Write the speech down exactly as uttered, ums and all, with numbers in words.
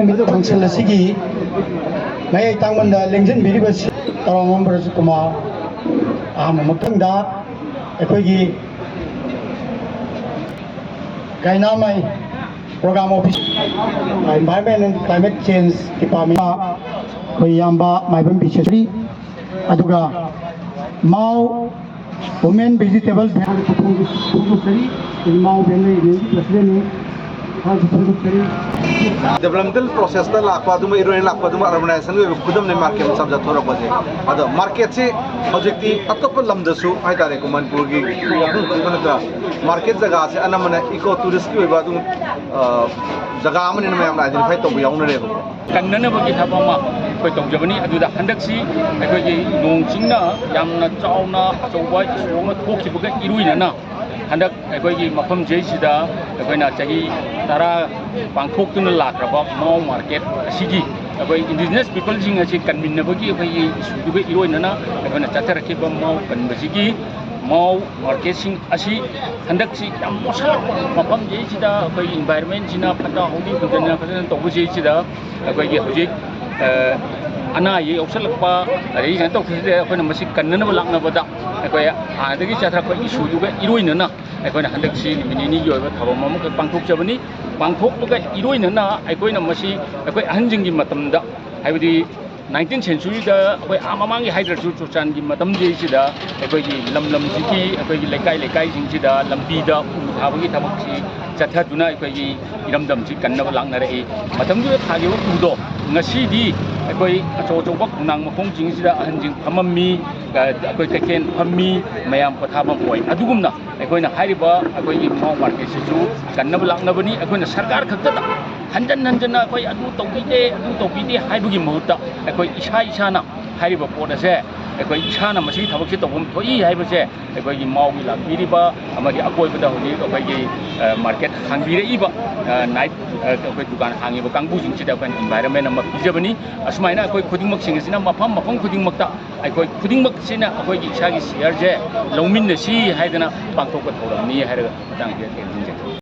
ꯃꯤꯇꯣꯞ council ꯑꯁꯤꯒꯤ ꯃꯌꯥꯏ ꯇꯥꯡꯕꯟꯗ ꯂꯦꯡꯁꯤꯟꯕꯤꯔꯤꯕ ꯇꯔꯥꯃꯉꯥꯝꯕ ꯔꯥꯖꯀꯨꯃꯥꯔ, ꯑꯍꯥꯟꯕ ꯃꯊꯪꯗ ꯑꯩꯈꯣꯏꯒꯤ ꯀꯩꯅꯥꯃꯩ program office, Environment and Climate Change Department ꯑꯩꯈꯣꯏ ꯏꯌꯥꯝꯕ ꯃꯥꯏꯕꯝ ꯕꯤꯁꯦꯁꯔꯤ, ꯑꯗꯨꯒ ꯃꯥꯎ ꯋꯨꯃꯦꯟ ꯚꯦꯖꯤꯇꯦꯕꯜ ꯐꯣꯡꯗꯣꯛꯆꯔꯤ꯫ ꯑꯩꯈꯣꯏ ꯃꯥꯎ ꯐꯦꯃꯤꯂꯤ ꯌꯨꯅꯤꯌꯟꯒꯤ ꯄ꯭ꯔꯁꯤꯗꯦꯟꯅꯤ꯫ ꯃꯍꯥꯛꯁꯨ ꯐꯣꯡꯗꯣꯛꯆꯔꯤ꯫ ꯗꯦꯕꯂꯞꯃꯦꯟꯇꯦꯜ ꯄ꯭ꯔꯣꯁꯦꯁꯇ ꯂꯥꯛꯄ ꯑꯗꯨꯃ, ꯏꯔꯣꯏꯅ ꯂꯥꯛꯄ ꯑꯗꯨꯃ, ꯑꯔꯕꯅꯥꯏꯖꯦꯁꯟꯒꯤ ꯑꯣꯏꯕ ꯈꯨꯗꯝꯅꯦ ꯃꯥꯔꯀꯦꯠ ꯃꯆꯥ ꯃꯆꯥ ꯊꯣꯔꯛꯄꯁꯦ꯫ ꯑꯗꯣ ꯃꯥꯔꯀꯦꯠꯁꯤ ꯍꯧꯖꯤꯛꯇꯤ ꯑꯇꯣꯞꯄ ꯂꯝꯗꯁꯨ ꯍꯥꯏꯇꯥꯔꯦꯀꯣ, ꯃꯅꯤꯄꯨꯔꯒꯤ ꯅꯠꯇ꯭ꯔ ꯃꯥꯔꯀꯦꯠ ꯖꯒꯥꯁꯦ ꯑꯅꯝꯕꯅ ꯏꯀꯣ ꯇꯨꯔꯤꯁꯀꯤ ꯑꯣꯏꯕ ꯑꯗꯨꯝ, ꯑ, ꯖꯒꯥ ꯑꯃꯅꯤꯅ ꯃꯌꯥꯝꯅ ꯑꯥꯏꯗꯦꯟꯇꯤꯐꯥꯏ ꯇꯧꯕ ꯌꯥꯎꯅꯔꯦꯕꯀꯣ꯫ ꯀꯟꯅꯅꯕꯒꯤ ꯊꯕꯛ ꯑꯃ ꯑꯩꯈꯣꯏ ꯇꯧꯖꯕꯅꯤ꯫ ꯑꯗꯨꯗ ꯍꯟꯗꯛꯁꯤ ꯑꯩꯈꯣꯏꯒꯤ ꯅꯣꯡ ꯆꯤꯡꯅ ꯌꯥꯝꯅ ꯆꯥꯎꯅ ꯑꯆꯧꯕ ꯏꯁꯨ ꯑꯃ ꯊꯣꯛꯈꯤꯕꯒ ꯏꯔꯣꯏꯅꯅ ꯍꯟꯗꯛ ꯑꯩꯈꯣꯏꯒꯤ ꯃꯐꯝꯁꯤꯗꯩꯁꯤꯗ ꯑꯩꯈꯣꯏꯅ ꯆꯍꯤ ꯇꯔꯥ ꯄꯥꯡꯊꯣꯛꯇꯨꯅ ꯂꯥꯛꯈ꯭ꯔꯕ ꯃꯥꯎ ꯃꯥꯔꯀꯦꯠ ꯑꯁꯤꯒꯤ ꯑꯩꯈꯣꯏ ꯏꯟꯗꯤꯖꯤꯅꯁ ꯄꯤꯄꯜꯁꯤꯡ ꯑꯁꯤ ꯀꯟꯃꯤꯟꯅꯕꯒꯤ ꯑꯩꯈꯣꯏꯒꯤ ꯏꯁꯨꯗꯨꯒ ꯏꯔꯣꯏꯅꯅ ꯑꯩꯈꯣꯏꯅ ꯆꯠꯊꯔꯛꯈꯤꯕ ꯃꯥꯎ ꯀꯟꯕꯁꯤꯒꯤ ꯃꯥꯎ ꯃꯥꯔꯀꯦꯠꯁꯤꯡ ꯑꯁꯤ ꯍꯟꯗꯛꯁꯤ ꯌꯥꯝ ꯃꯣꯠꯁꯜꯂꯛꯄ ꯃꯐꯝꯁꯤꯗꯩꯁꯤꯗ ꯑꯩꯈꯣꯏꯒꯤ ꯏꯟꯚꯥꯏꯔꯣꯟꯃꯦꯟꯁꯤꯅ ꯐꯠꯇ ꯍꯥꯎꯗꯤ ꯍꯨꯟꯗꯅ ꯐꯖꯅ ꯇꯧꯕꯁꯤꯗꯩꯁꯤꯗ ꯑꯩꯈꯣꯏꯒꯤ ꯍꯧꯖꯤꯛ, ꯑ, ꯑꯅꯥ ꯑꯌꯦꯛ ꯌꯥꯎꯁꯜꯂꯛꯄ, ꯑꯗꯒꯤ ꯀꯩꯅꯣ ꯇꯧꯕꯁꯤꯗ ꯑꯩꯈꯣꯏꯅ ꯃꯁꯤ ꯀꯟꯅꯅꯕ ꯂꯥꯛꯅꯕꯗ ꯑꯩꯈꯣꯏ ꯍꯥꯟꯅꯗꯒꯤ ꯆꯠꯊꯔꯛꯄ ꯏꯁꯨꯗꯨꯒ ꯏꯔꯣꯏꯅꯅ ꯑꯩꯈꯣꯏꯅ ꯍꯟꯗꯛꯁꯤ ꯅꯨꯃꯤꯠ ꯅꯤꯅꯤꯒꯤ ꯑꯣꯏꯕ ꯊꯧꯔꯝ ꯑꯃꯈꯛ ꯄꯥꯡꯊꯣꯛꯆꯕꯅꯤ꯫ ꯄꯥꯡꯊꯣꯛꯄꯒ ꯏꯔꯣꯏꯅꯅ ꯑꯩꯈꯣꯏꯅ ꯃꯁꯤ ꯑꯩꯈꯣꯏ ꯑꯍꯟꯁꯤꯡꯒꯤ ꯃꯇꯝꯗ, ꯍꯥꯏꯕꯗꯤ ꯅꯥꯏꯟꯇꯤꯟ ꯁꯦꯟꯆꯨꯔꯤꯗ ꯑꯩꯈꯣꯏ ꯑꯥ ꯃꯃꯥꯡꯒꯤ ꯍꯥꯏꯗ꯭ꯔꯁꯨ, ꯆꯨꯔꯆꯥꯟꯒꯤ ꯃꯇꯝꯁꯤꯗꯩꯁꯤꯗ ꯑꯩꯈꯣꯏꯒꯤ ꯂꯝ ꯂꯝꯁꯤꯒꯤ, ꯑꯩꯈꯣꯏꯒꯤ ꯂꯩꯀꯥꯏ ꯂꯩꯀꯥꯏꯁꯤꯡꯁꯤꯗ ꯂꯝꯕꯤꯗ ꯎ ꯊꯥꯕꯒꯤ ꯊꯕꯛꯁꯤ ꯆꯠꯊꯗꯨꯅ ꯑꯩꯈꯣꯏꯒꯤ ꯏꯔꯝꯗꯝꯁꯤ ꯀꯟꯅꯕ ꯂꯥꯛꯅꯔꯛꯏ꯫ ꯃꯇꯝꯗꯨꯗ ꯊꯥꯈꯤꯕ ꯎꯗꯣ ꯉꯁꯤꯗꯤ ꯑꯩꯈꯣꯏ ꯑꯆꯧ ꯑꯆꯧꯕ ꯈꯣꯡꯅꯥꯡ ꯃꯈꯣꯡꯁꯤꯡꯁꯤꯗ ꯑꯍꯟꯁꯤꯡ ꯐꯝꯃꯝꯃꯤ, ꯑꯩꯈꯣꯏ ꯀꯩꯊꯦꯜ ꯐꯝꯃꯤ, ꯃꯌꯥꯝ ꯄꯣꯊꯥꯐꯝ ꯑꯣꯏ꯫ ꯑꯗꯨꯒꯨꯝꯅ ꯑꯩꯈꯣꯏꯅ ꯍꯥꯏꯔꯤꯕ ꯑꯩꯈꯣꯏꯒꯤ ꯃꯥꯎ ꯃꯥꯔꯀꯦꯠꯁꯤꯁꯨ ꯀꯟꯅꯕ ꯂꯥꯛꯅꯕꯅꯤ꯫ ꯑꯩꯈꯣꯏꯅ ꯁꯔꯀꯥꯔ ꯈꯛꯇꯗ ꯍꯟꯖꯟ ꯍꯟꯖꯟꯅ ꯑꯩꯈꯣꯏ ꯑꯗꯨ ꯇꯧꯕꯤꯗꯦ, ꯑꯗꯨ ꯇꯧꯕꯤꯗꯦ ꯍꯥꯏꯕꯒꯤ ꯃꯍꯨꯠꯇ ꯑꯩꯈꯣꯏ ꯏꯁꯥ ꯏꯁꯥꯅ ꯍꯥꯏꯔꯤꯕ ꯄꯣꯠ ꯑꯁꯦ ꯑꯩꯈꯣꯏ ꯏꯁꯥꯅ ꯃꯁꯤꯒꯤ ꯊꯕꯛꯁꯦ ꯇꯧꯐꯝ ꯊꯣꯛꯏ ꯍꯥꯏꯕꯁꯦ ꯑꯩꯈꯣꯏꯒꯤ ꯃꯥꯎꯒꯤ ꯂꯥꯛꯄꯤꯔꯤꯕ ꯑꯃꯗꯤ ꯑꯀꯣꯏꯕꯗ ꯍꯧꯖꯤꯛ ꯑꯩꯈꯣꯏꯒꯤ, ꯑ, ꯃꯥꯔꯀꯦꯠ ꯍꯥꯡꯕꯤꯔꯛꯏꯕ, ꯑ, ꯅꯥꯏꯠ, ꯑ, ꯑꯩꯈꯣꯏ ꯗꯨꯀꯥꯟ ꯍꯥꯡꯉꯤꯕ ꯀꯥꯡꯕꯨꯁꯤꯡꯁꯤꯗ ꯑꯩꯈꯣꯏꯅ ꯏꯟꯚꯥꯏꯔꯟꯃꯦꯟ ꯑꯃ ꯄꯤꯖꯕꯅꯤ꯫ ꯑꯁꯨꯃꯥꯏꯅ ꯑꯩꯈꯣꯏ ꯈꯨꯗꯤꯡꯃꯛꯁꯤꯡ ꯑꯁꯤꯅ ꯃꯐꯝ ꯃꯐꯝ ꯈꯨꯗꯤꯡꯃꯛꯇ ꯑꯩꯈꯣꯏ ꯈꯨꯗꯤꯡꯃꯛꯁꯤꯅ ꯑꯩꯈꯣꯏꯒꯤ ꯏꯁꯥꯒꯤ ꯁꯤꯌꯔꯁꯦ ꯂꯧꯃꯤꯟꯅꯁꯤ ꯍꯥꯏꯗꯅ ꯄꯥꯡꯊꯣꯛꯄ ꯊꯧꯔꯝꯅꯤ ꯍꯥꯏꯔꯒ ꯃꯇꯥꯡꯁꯤꯗ ꯇꯦꯟꯁꯤꯟꯖꯒꯦ꯫